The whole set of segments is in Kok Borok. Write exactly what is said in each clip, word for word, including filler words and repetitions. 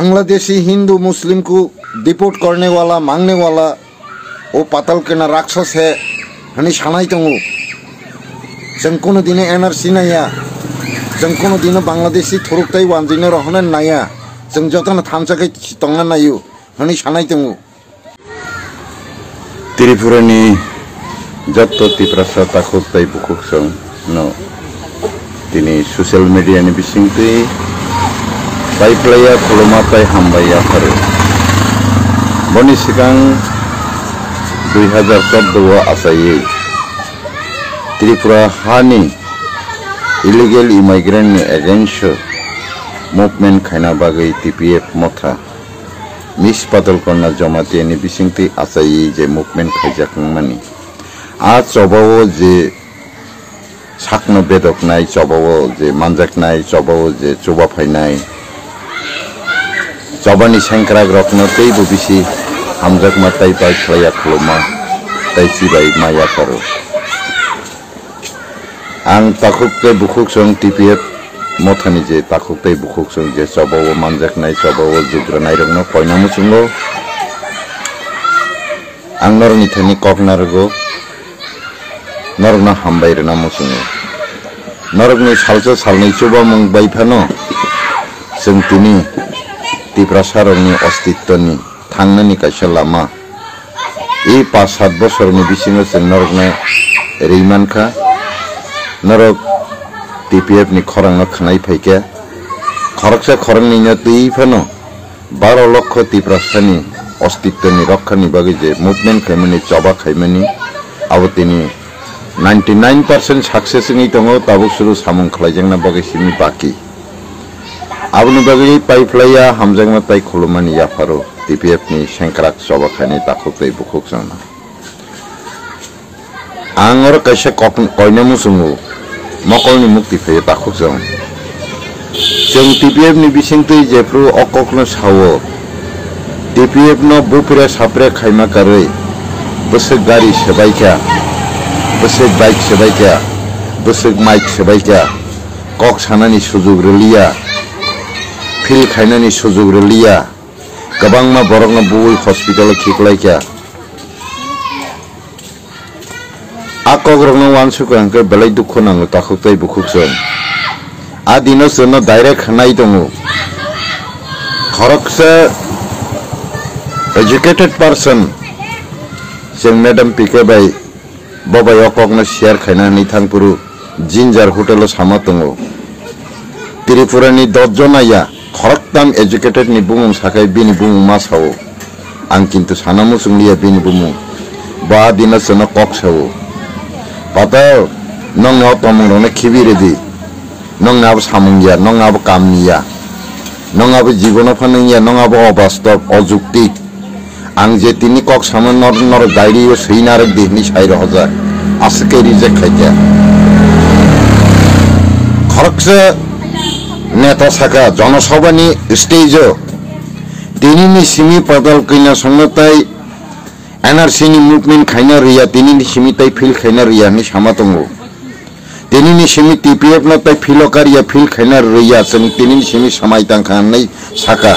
Bangladeshi Hindu Muslim ku deport karne wala, mangne wala, o patal kena rakshas hai, hani sanai tongo. Chwng kuno dino N R C naya, chwng kuno dino Bangladeshi thuruk tai wanjwino rohorna naya, chwng jotono thansa khe tongna nayo, hani sanai tongo. Tripura ni jotto Tiprasa takhuk tai bukhuk song no tini social media ni bisingtwi paiplaiya khuluma tai hambai yapharo. Boni swkang dui hazar chordo o achaiwi Tripura hani illegal immigrant ni against o movement khaina bagwi T P F motha Miss Padal Kanya Jamatia ni bisingtwi achaiwi je movement khaijak wngmani, a chobao je sakno bedoknai, chobao je manjaknai, chobao je chuba phainai, chobani sengkrak rokno teibo bisi hamjakma tai pai khlaiya khuluma tai chibai ma yapharo. Ang takhuk tei bukhuk song T P F mothani je takhuk tei bukhuk song je chobao manjaknai, chobao jugranai rokno koina muchungo. Ang norokni thani kok narwgo, norokno hambai rwna muchungo. Norokni salsa salnwi chubamung bai phano chwng tini Tiprasa rokni ostitwni thangnani kaisa lama. I pas sat bosorni bisingo chwng norokno ri mankha. Norok T P F ni khorangno khwnai phaikha. Khoroksa khoroknwino twi phano baro lokho Tiprasani ostitwni rokhani bagwi je movement khaimani, choba khaimani, abo tini ninety nine percent success wngwi tongo, tabuk suru samung khlaijakna bagwi simi baki. Aboni bagwi paiplaiya hamjakma tai khulumani yapharo T P F ni sengkrak choba khainai takhuk tei bukhuk chwngno. Ang oro kaisa kok-, koina muchungo, mokolni mukti phaio takhuk chwng. Chwng T P F ni bisingtwi jephru o kokno sao, T P F no bupre sapre khaima karwi, bwswk gari swbaikha, bwswk bike swbaikha, bwswk mic swbaikha, kok sanani sujuk rwliya, phil khainani sujuk rwliya, kwbangma borokno bui hospital o khiklaikha. A kokrokno uansukha hwnkhe belai dukhu nango takhuk tei bukhuk chwng. A dino chwngno direct hwnai tongo. Khoroksa educated person chwng Madam P K bai bo bai o kokno share khaina hwnwi thangphuru Ginger Hotel o sama tongo. Tripura ni dos jona ya khoroktham educated ni bumung sakhai bini bumung ma sao. Ang kintu sana muchung liya bini bumung. Bo a dino chwngno kok sao. Patal, nongni o tomung rokno khibi rwdi. Nongni abo samung ya, nong abo kamni ya. Nong abo jibono phanang ya, nong abo obastob, ojuktik. Ang je tini kok samo nor-, norok diary o swi narwk di hwnwi sai rohorjak. Aswk khe reject khaikha. Khoroksa neta saka Jonosabha ni stage o tini ni simi Patal Kanya songno tai N R C ni movement khaina rwya, tini ni simi tai field khaina rwya hwnwi sama tongo. Tini ni simi T P F no tai field o karya, field khaina rwya, chwng tini ni simi samai tangkha hwnwi saka.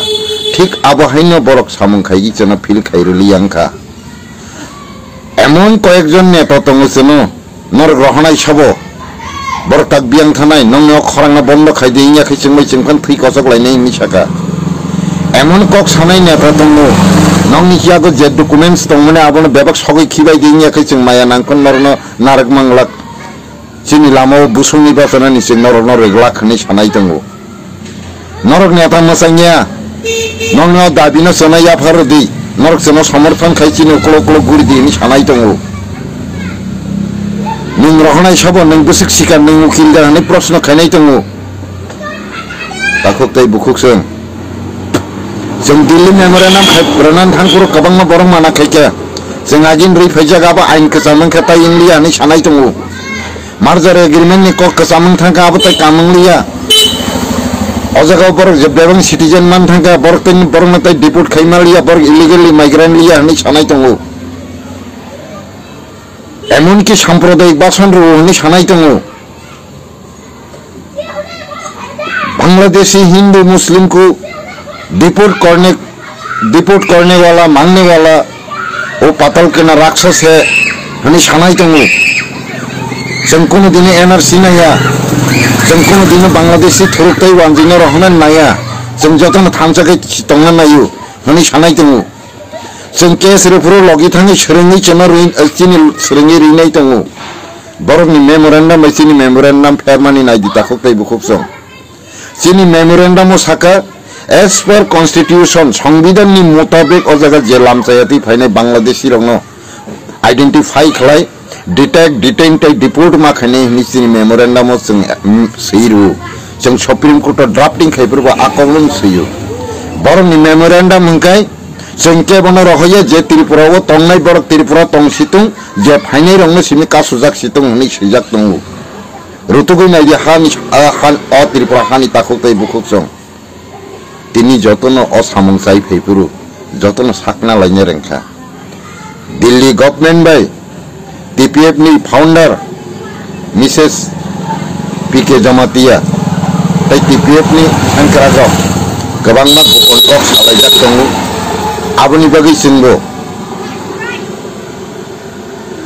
Thik abo haino borok samung khaigwi chwngno field khai rwliya wngkha. Emon koyekjon neta tongo chwngno, norok rohonai sabo. Borok tak biyang thanai, nongni o khorangno bondo khai di, wngya khe chwngbai chwngphano thwi kochok lainai hwnwi saka. Emon kok sanai neta tongo, nongni yago je documents tongmani abono bebak sogwi khibai di, wngya khe chwng maya nangkon norokno narwk manglak. Chini lama o busungni bachanani chwng norokno rwglak hwnwi sanai tongo. Norok neta mwchangya, nokno o dabi no chwna yaphar rwdi, norok chwngno somorthon khai chini uklok uklok guri di hwnwi sanai tongo. Nwng rohornai sabo nwng bwswk sikar, nwng ukil da hwnwi proshno khainai tongo. Takhuk tei bukhuk chwng. Chwng Delhi memorandum khai rwna thang phuru kwbangma borok mana khaikha. Chwng agini rwi phaijak abo ain kwcham wngkha tai wngliya hwnwi sanai tongo. Merger agreement ni kok kwcham wng thangkha abo tai kam wngliya. O jaga o borok je bebak citizen man thangkha borok tei borok no tai deport khai manliya, borok illegally migrant liya hwnwi sanai tongo. Emonki sampradayik basan rwo hwnwi sanai tongo. Bangladeshi Hindu Muslim ku Deport korne, deport korne wala, mangne wala, o patal kena rakshas hai hwnwi sanai tongo. Chwng kunu dino N R C naiya, chwng kunu dino Bangladeshi thuruk tei wanjwino rohorna naiya, chwng jotono thansa khe tongna naio hwnwi sanai tongo. Chwng case rwphuru logi thangwi swrwngwi chwngno rwi, chini swrwngwi rwinai tongo. Borokni memorandum bai chini memorandum phermani naidi takhuk tei bukhuk chwng. Chini memorandum o saka, as per constitution, songbidan ni mutabek o jaga je lamchaya twi phainai Bangladeshi rokno identify khlai, detect, detain tei deport ma khainai hwnwi chini memorandum o chwng, mm, swi rwo. Chwng Supreme Court o drafting khai phuru bo a kokno swi o. Borokni memorandum hwnkhe chwng kebono rohoya je Tripura o tongnai borok Tripura tong situng, je phainai rokno simi kasujak situng hwnwi swijak tongo. Rutugwi naidi hani, a, han, o Tripura hani takhuk tei bukhuk chwng. Tini jotono o samung chai phai phuru, jotono sakna laina rwngkha. Delhi government bai T P F ni founder Missus P K Jamatia tei T P F ni sengkrak rok kwbangma gopon kok salaijak tongo. Aboni bagwi chwngbo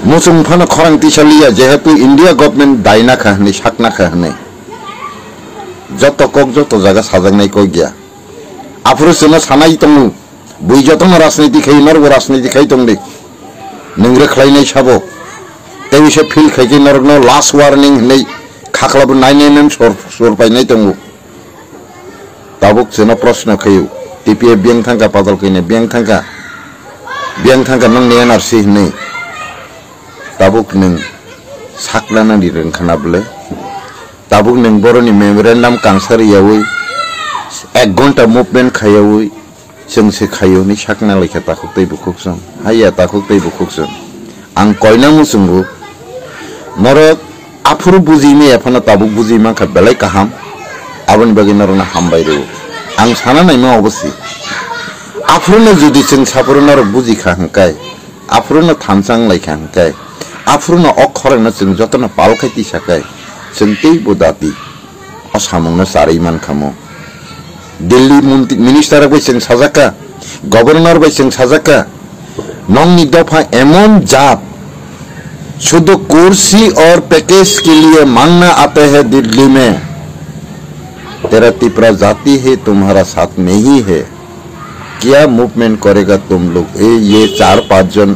muchung phano khorang tisa liya, jehetu India government daina kha hwnwi sakna kha hwnwi. Joto kok joto jaga sajaknai kok ya. Aphuru chwngno sanai tongo, bui jotono rajniti khai, norokbo rajniti khai tong di. Nwng rwkhlainai sabo. Tei wisa feel khai khe norokno last warning hwnwi khaklabo nine M M sor, sor painai tongo. Tabuk chwngno proshno khaio, T P F biyang thangkha, padal kaina biyang thangkha, biyang thangkha nokni N R C hwnwi. Tabuk nwng sakna nani rwngkha na bwle? Tabuk nwng boroni memorandum kangsa rwyaui ek ghonta movement khaiyaui chwng se khaio hinwi sakna laikha takhuk tei bukhuk chwng. Haiya takhuk tei bukhuk chwng. Ang koina muchungo norok aphuru bujimaya phano tabuk buji mankha belai kaham. Aboni bagwi norokno hambai rwo. Ang sana naima obosi. Aphuruno jodi chwng saphuru norok bujikha hwnkhe, aphuruno thansa wnglaikha hwnkhe, aphuruno o khorangno chwng jotono pal khai tisa khe, chwng teibo dati o samungno charwi mankha mo. Delhi montri, minister rok bai chwng sajak kha, governor bai chwng sajak kha, nokni dopha emon jat, sudhu kursi aur package ke liye mangna aate hai Delhi mein, tera Tipra jati hai tumhara saath nahi hai. क्या मूवमेंट करेगा तुम लोग? ये, ये चार पांच जन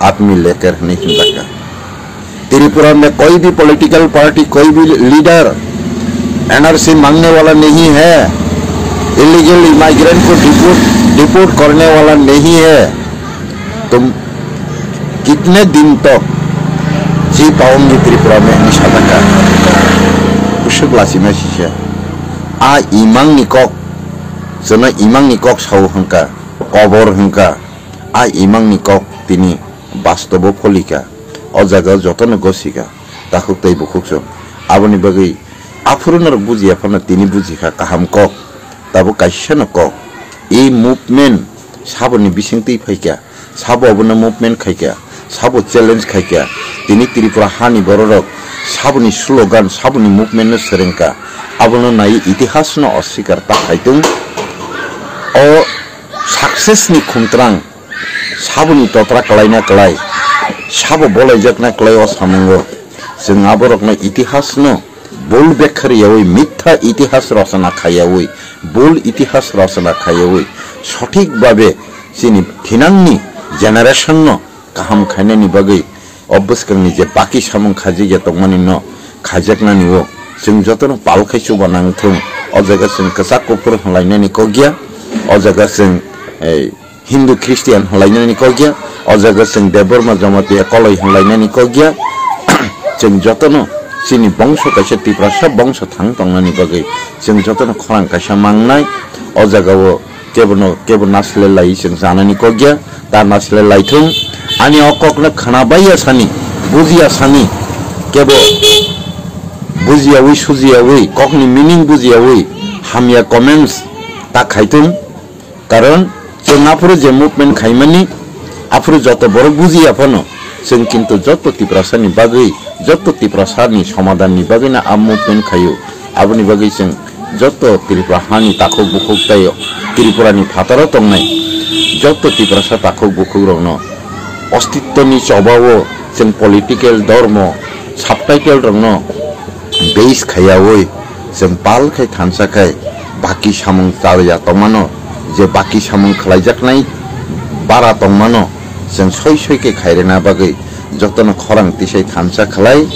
आदमी लेकर नहीं हिंदका। त्रिपुरा में कोई भी पॉलिटिकल पार्टी, कोई भी लीडर एनआरसी मांगने वाला नहीं है, इलीगल इमाइग्रेंट को डिपोर्ट, डिपोर्ट करने वाला नहीं है। तुम कितने दिन तक जी पाओगे त्रिपुरा में? Hinwi sajak kha. Bwswk lachima sisa. A imang ni kok, chwngno imang ni kok sao hwnkha, kobor hwnkha. A imang ni kok tini bastobo pholikha. O jaga jotono gosika, takhuk tei bukhuk chwng. Aboni bagwi aphuru norok bujiya phano tini bujikha kaham kok. Tabuk kaisa no kok. E movement saboni bising twi phaikha. Sabo abono movement khaikha, sabo challenge khaikha. Tini Tripura hani bororok saboni slogan, saboni movement no swrwngkha. Abono nai itihas no oswikar ta khaitung. O success ni khumtrang saboni totra kwlaina kwlai, sabo bolaijakna kwlai o samungo. Chwng aborokno itihas no bul bekha riyaui, mitha itihas rochona khaiyaui, bul itihas rochona khaiyaui, sothik babe chini thinangni generation no kaham khainani bagwi o bwskangni je baki samung khajikya tongmani no khajaknani o chwng jotono pal khai chuba nangthung. O jaga chwng kwchak kuphur hwnlainani kokya, o jaga chwng, eh, Hindu Christian hwnlainani kokya, o jaga chwng Debbarma Jamatia koloi hwnlainani kokya. Chwng jotono chini bongso kaisa Tiprasa bongso thang tongnani bagwi chwng jotono khorang kaisa mangnai. O jagao kebono kebo nasilai lai chwng chanani kokya, ta nasilai laithung. Ani o kokno khna baiya sani, bujiya sani, kebo bujiyaui sujiyaui, kokni meaning bujiyaui hamya comments ta khaithung. Karon chwng aphuru je movement khaimani, aphuru joto borok bujiya phano, chwng kintu joto Tiprasani bagwi, joto Tiprasani somadanni bagwino a movement khaio. Aboni bagwi chwng Joto Tripura hani takhuk bukhuk tei Tripura ni phataro tongnai joto Tiprasa takhuk bukhuk rokno ostitto ni choba o chwng political, dormo, subtitle rokno base khaiyaui chwng pal khai thansa khai baki samung chaya tongmano, je baki samung khlaijaknai bara tongmano chwng soi soi khe khairena bagwi jotono khorang tisai thansa khlai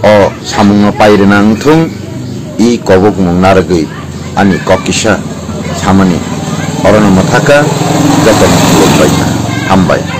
o samungno pairena wngthung. I kobokmung narwgwi ani kok kisa samani orono mwthaka jotono khulumbai kha. Hambai.